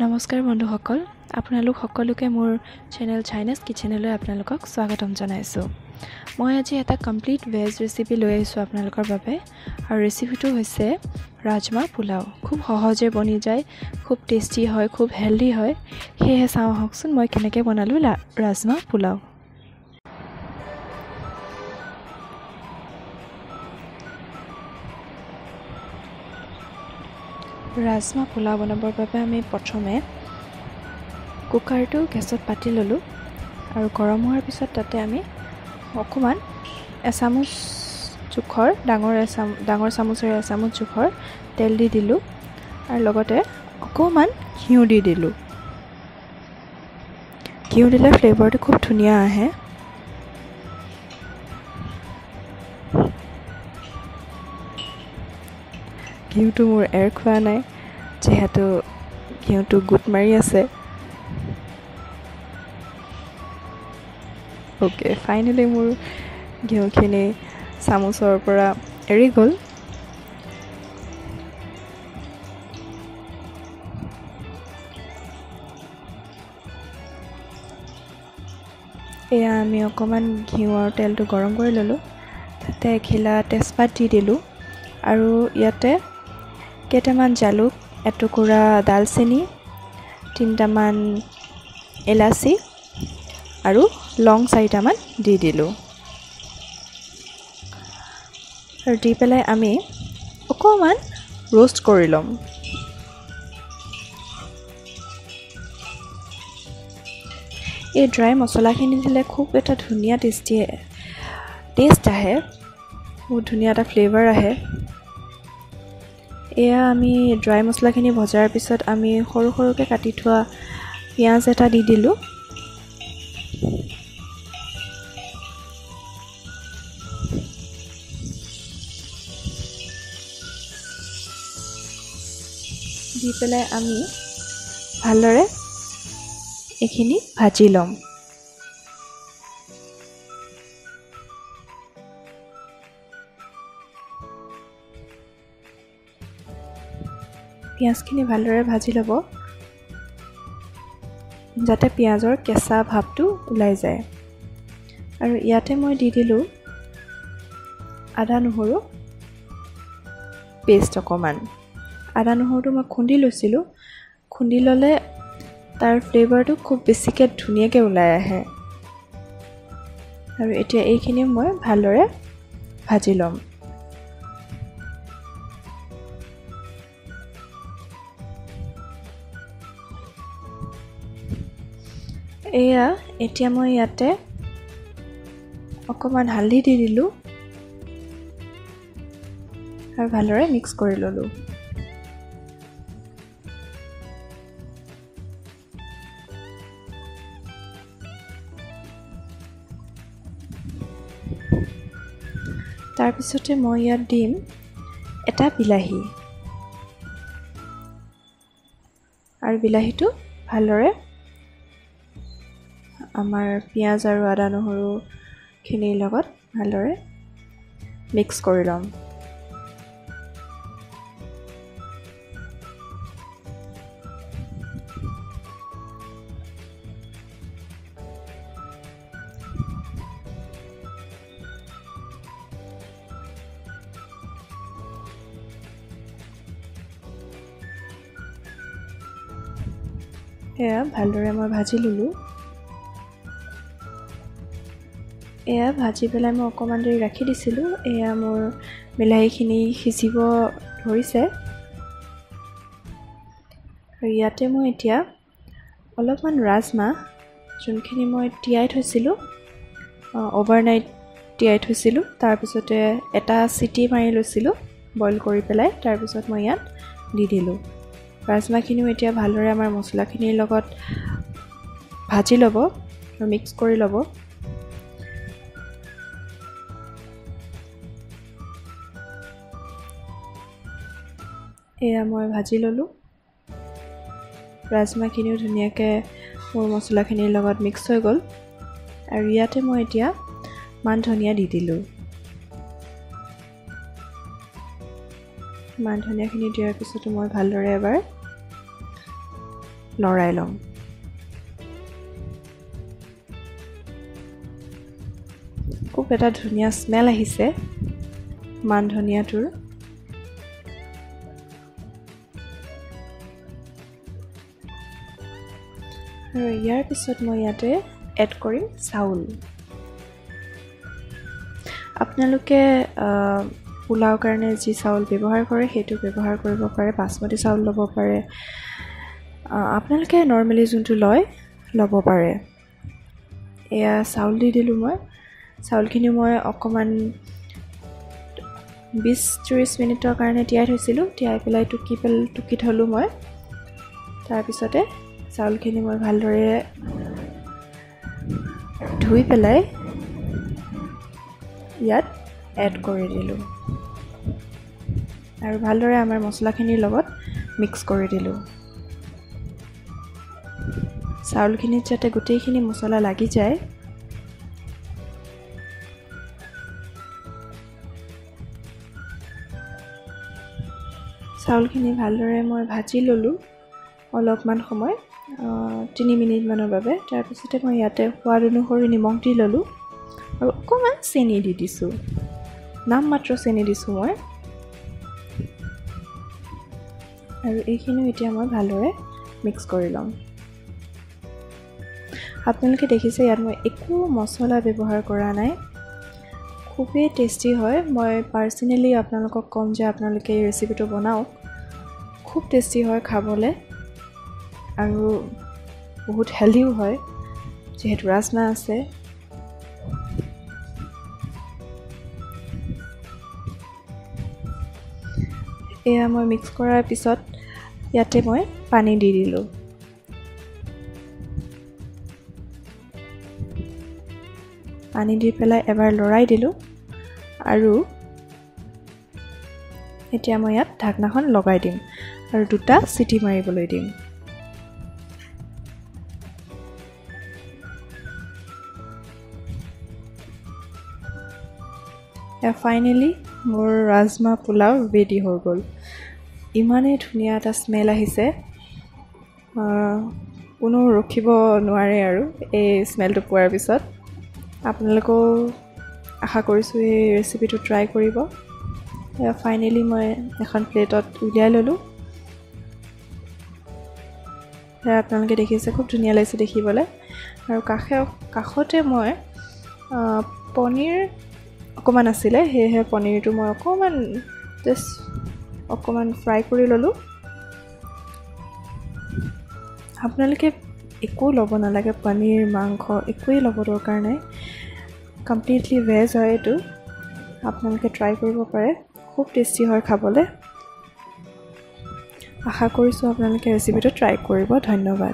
নমস্কাৰ বন্ধুসকল, আপোনালোক সকলোকে মোৰ চেনেল চাইনাছ কিচেনলৈ আপোনালোকক স্বাগতম জনাইছোঁ। মই আজি এটা কমপ্লিট ভেজ ৰেচিপি লৈ আহিছোঁ আপোনালোকৰ বাবে, আৰু ৰেচিপিটো হৈছে ৰাজমা পোলাও। খুব সহজে বনি যায়, খুব টেষ্টি হয়, খুব হেল্ডি হয়। সেয়েহে চাওঁ আহকচোন মই কেনেকৈ বনালোঁ ৰাজমা পোলাও। ৰাজমা পোলাও বনাবৰ বাবে আমি প্ৰথমে কুকাৰটো গেছত পাতি ল'লোঁ, আৰু গৰম হোৱাৰ পিছত তাতে আমি অকণমান এচামুচ জোখৰ ডাঙৰ চামুচেৰে এচামুচ জোখৰ তেল দি দিলোঁ, আৰু লগতে অকণমান ঘিউ দি দিলোঁ। ঘিউ দিলে ফ্লেভাৰটো খুব ধুনীয়া আহে। ঘিউটো মোৰ এৰ খোৱা নাই, যিহেতু ঘিউটো গোট মাৰি আছে। অ'কে, ফাইনেলি মোৰ ঘিউখিনি চামুচৰ পৰা এৰি গ'ল। এয়া আমি অকণমান ঘিউ আৰু তেলটো গৰম কৰি ল'লোঁ। তাতে এখিলা তেজপাত দি দিলোঁ, আৰু ইয়াতে কেইটামান জালুক, এটুকুৰা দালচেনি, তিনিটামান এলাচি আৰু লং চাৰিটামান দি দিলোঁ। আৰু দি পেলাই আমি অকণমান ৰোষ্ট কৰি ল'ম। এই ড্ৰাই মছলাখিনি দিলে খুব এটা ধুনীয়া টেষ্টি টেষ্ট আহে, বহুত ধুনীয়া এটা ফ্লেভাৰ আহে। এয়া আমি ড্ৰাই মছলাখিনি ভজাৰ পিছত আমি সৰু সৰুকৈ কাটি থোৱা পিঁয়াজ এটা দি দিলোঁ। দি পেলাই আমি ভালদৰে এইখিনি ভাজি ল'ম। পিঁয়াজখিনি ভালদৰে ভাজি ল'ব, যাতে পিঁয়াজৰ কেঁচা ভাৱটো ওলাই যায়। আৰু ইয়াতে মই দি দিলোঁ আদা নহৰু পেষ্ট অকণমান। আদা নহৰুটো মই খুন্দি লৈছিলোঁ, খুন্দি ল'লে তাৰ ফ্লেভাৰটো খুব বেছিকৈ ধুনীয়াকৈ ওলাই আহে। আৰু এতিয়া এইখিনি মই ভালদৰে ভাজি ল'ম। এয়া এতিয়া মই ইয়াতে অকণমান হালধি দি দিলোঁ আৰু ভালদৰে মিক্স কৰি ল'লোঁ। তাৰপিছতে মই ইয়াত দিম এটা বিলাহী, আৰু বিলাহীটো ভালদৰে আমাৰ পিঁয়াজ আৰু আদা নহৰুখিনিৰ লগত ভালদৰে মিক্স কৰি ল'ম। এয়া ভালদৰে মই ভাজি ল'লোঁ। এয়া ভাজি পেলাই মই অকণমান দেৰি ৰাখি দিছিলোঁ। এয়া মোৰ বিলাহীখিনি সিজিব ধৰিছে। আৰু ইয়াতে মই এতিয়া অলপমান ৰাজমাহ, যোনখিনি মই তিয়াই থৈছিলোঁ, অভাৰনাইট তিয়াই থৈছিলোঁ, তাৰপিছতে এটা চিটি মাৰি লৈছিলোঁ বইল কৰি পেলাই, তাৰপিছত মই ইয়াত দি দিলোঁ। ৰাজমাহখিনিও এতিয়া ভালদৰে আমাৰ মছলাখিনিৰ লগত ভাজি ল'ব আৰু মিক্স কৰি ল'ব। এয়া মই ভাজি ল'লোঁ। ৰাজমাহখিনিও ধুনীয়াকৈ মোৰ মছলাখিনিৰ লগত মিক্স হৈ গ'ল। আৰু ইয়াতে মই এতিয়া মান ধনিয়া দি দিলোঁ। মান ধনিয়াখিনি দিয়াৰ পিছতো মই ভালদৰে এবাৰ লৰাই ল'ম। খুব এটা ধুনীয়া স্মেল আহিছে মান ধনিয়াটোৰ। আৰু ইয়াৰ পিছত মই ইয়াতে এড কৰিম চাউল। আপোনালোকে পোলাওৰ কাৰণে যি চাউল ব্যৱহাৰ কৰে সেইটো ব্যৱহাৰ কৰিব পাৰে, বাসমতী চাউল ল'ব পাৰে, আপোনালোকে নৰ্মেলি যোনটো লয় ল'ব পাৰে। এয়া চাউল দি দিলোঁ মই। চাউলখিনি মই অকণমান 20-30 মিনিটৰ কাৰণে তিয়াই থৈছিলোঁ। তিয়াই পেলাই টুকি থ'লোঁ মই। তাৰপিছতে চাউলখিনি মই ভালদৰে ধুই পেলাই ইয়াত এড কৰি দিলোঁ আৰু ভালদৰে আমাৰ মছলাখিনিৰ লগত মিক্স কৰি দিলোঁ। চাউলখিনিত যাতে গোটেইখিনি মছলা লাগি যায়। চাউলখিনি ভালদৰে মই ভাজি ল'লোঁ অলপমান সময়, 3 মিনিটমানৰ বাবে। তাৰপিছতে মই ইয়াতে সোৱাদ অনুসৰি নিমখ দি ল'লোঁ আৰু অকণমান চেনি দি দিছোঁ, নামমাত্ৰ চেনি দিছোঁ মই। আৰু এইখিনিও এতিয়া মই ভালদৰে মিক্স কৰি ল'ম। আপোনালোকে দেখিছে ইয়াত মই একো মছলা ব্যৱহাৰ কৰা নাই। খুবেই টেষ্টি হয়। মই পাৰ্চনেলি আপোনালোকক ক'ম যে আপোনালোকে এই ৰেচিপিটো বনাওক, খুব টেষ্টি হয় খাবলৈ আৰু বহুত হেল্থিও হয় যিহেতু ৰাজমাহ আছে। এয়া মই মিক্স কৰাৰ পিছত ইয়াতে মই পানী দি দিলোঁ। পানী দি পেলাই এবাৰ লৰাই দিলোঁ আৰু এতিয়া মই ইয়াত ঢাকনাখন লগাই দিম আৰু 2টা চিটি মাৰিবলৈ দিম। ফাইনেলি মোৰ ৰাজমাহ পোলাও ৰেডি হৈ গ'ল। ইমানেই ধুনীয়া এটা স্মেল আহিছে, কোনো ৰখিব নোৱাৰে আৰু এই স্মেলটো পোৱাৰ পিছত। আপোনালোকেও আশা কৰিছোঁ এই ৰেচিপিটো ট্ৰাই কৰিব। ফাইনেলি মই এখন প্লেটত উলিয়াই ল'লোঁ। সেয়া আপোনালোকে দেখিছে, খুব ধুনীয়া লাগিছে দেখিবলৈ। আৰু কাষতে মই পনীৰ অকণমান আছিলে, সেয়েহে পনীৰটো মই অকণমান জাষ্ট অকণমান ফ্ৰাই কৰি ল'লোঁ। আপোনালোকে একো ল'ব নালাগে, পনীৰ মাংস একোৱেই ল'ব দৰকাৰ নাই, কমপ্লিটলি ভেজ হয় এইটো। আপোনালোকে ট্ৰাই কৰিব পাৰে, খুব টেষ্টি হয় খাবলৈ। আশা কৰিছোঁ আপোনালোকে ৰেচিপিটো ট্ৰাই কৰিব। ধন্যবাদ।